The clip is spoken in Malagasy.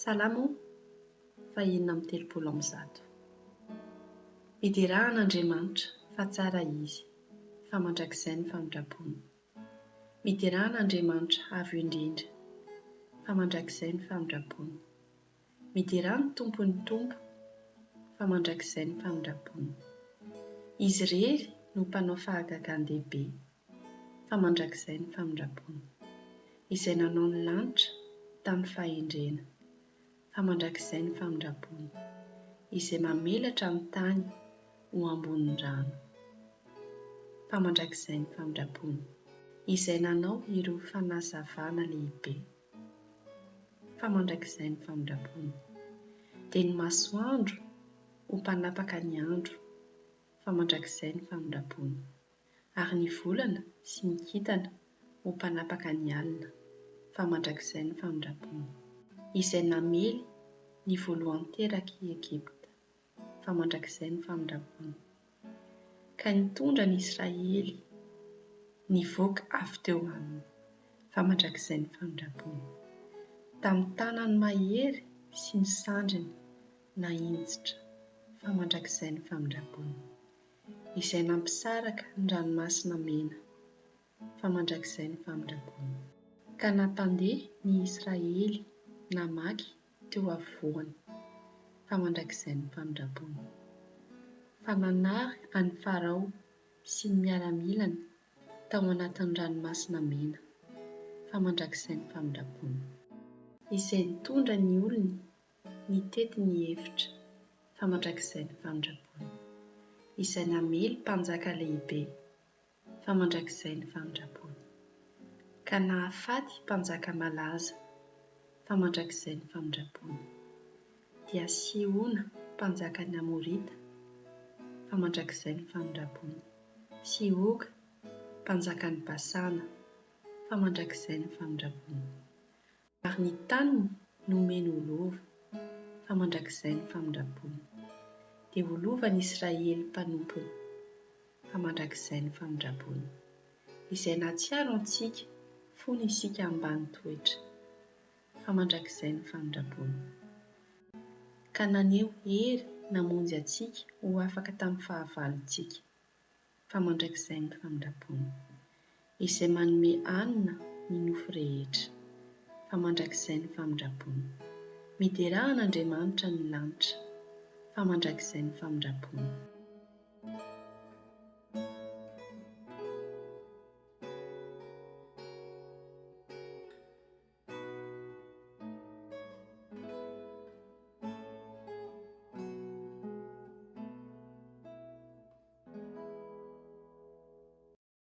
Salamo faha-136. Miderà an'Andriamanitra, fa tsara Izy, fa mandrakizay ny famindram-pony. Miderà an'Andriamanitra Avo Indrindra, fa mandrakizay ny famindram-pony. Miderà ny Tompon'ny tompo, fa mandrakizay ny famindram-pony. Izy irery no mpanao fahagagan-dehibe, fa mandrakizay ny famindram-pony. Izay nanao ny lanitra tamin'ny fahendrena, fa mandrakizay ny famindram-pony. Izay mamelatra ny tany ho ambonin'ny rano, fa mandrakizay ny famindram-pony. Izay nanao ireo fanazavana lehibe, fa mandrakizay ny famindram-pony. Dia ny masoandro ho mpanapaka ny andro, fa mandrakizay ny famindram-pony. Ary ny volana sy ny kintana ho mpanapaka ny alina, fa mandrakizay ny famindram-pony. Izay namely ny voalohan-terak'i Egypta, fa mandrakizay ny famindram-pony. Ka nitondra ny Israely nivoaka avy teo aminy, fa mandrakizay ny famindram-pony. Tamin'ny tanany mahery sy ny sandriny nahinjitra, fa mandrakizay ny famindram-pony. Izay nampisaraka ny Ranomasina Mena, fa mandrakizay ny famindram-pony. Ka nampandeha ny Israely namaky teo afovoany, fa mandrakizay ny famindram-pony. Fa nanary an'i Farao sy ny miaramilany tao anatin'ny Ranomasina Mena, fa mandrakizay ny famindram-pony. Izay nitondra ny olony nitety ny efitra, fa mandrakizay ny famindram-pony. Izay namely mpanjaka lehibe, fa mandrakizay ny famindram-pony. Ka nahafaty mpanjaka malaza, fa mandrakizay ny famindram-pony. Dia Sihona mpanjakan'ny Amorita, fa mandrakizay ny famindram-pony, sy Oga mpanjakan'i Basana, fa mandrakizay ny famindram-pony. Ary ny taniny nomeny ho lova, fa mandrakizay ny famindram-pony. Dia ho lovan'i Israely mpanompony, fa mandrakizay ny famindram-pony. Izay nahatsiaro antsika fony isika ambany toetra, fa mandrakizay ny famindram-pony. Ka naneho hery namonjy antsika ho afaka tamin'ny fahavalontsika. fa mandrakizay ny famindram-pony. Izay manome hanina ny nofo rehetra, fa mandrakizay ny famindram-pony. Miderà an'Andriamanitra ny lanitra, fa mandrakizay ny famindram-pony.